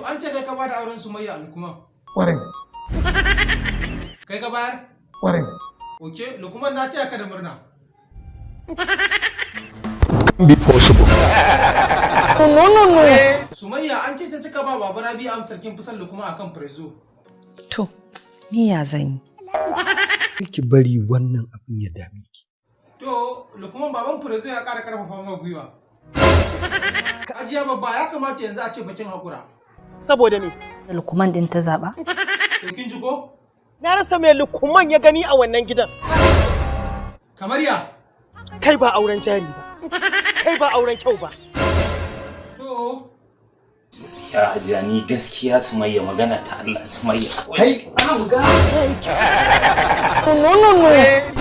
an ce kai ka bada auren Sumayya a Lukman. Ƙwarai. Kai ka bayar? Ƙwarai. Ok, Lukman, na taya ka da murna. Be possible. No, no, no. Sumayya, an ce ta cika ba Baba Rabi amsar kin fi son Lukman akan Prezo. To, ni ya zan yi? Ki bari wannan abin ya dame ki. To, Lukman, baban Prezo ya ƙara karfafa ma gwiwa. Hajiya Babba, ya kamata yanzu a ce bakin haƙura. Saboda me? Lukman din ta zaba? To, kin ji ko? Na rasa me Lukman ya gani a wannan gidan. Kamar ya? Kai ba auren jari ba. Kai ba auren kyau ba. To, Gaskiya Hajiya, ni gaskiya Sumayya, magana ta Allah, Sumayya. Kai, no, no, no.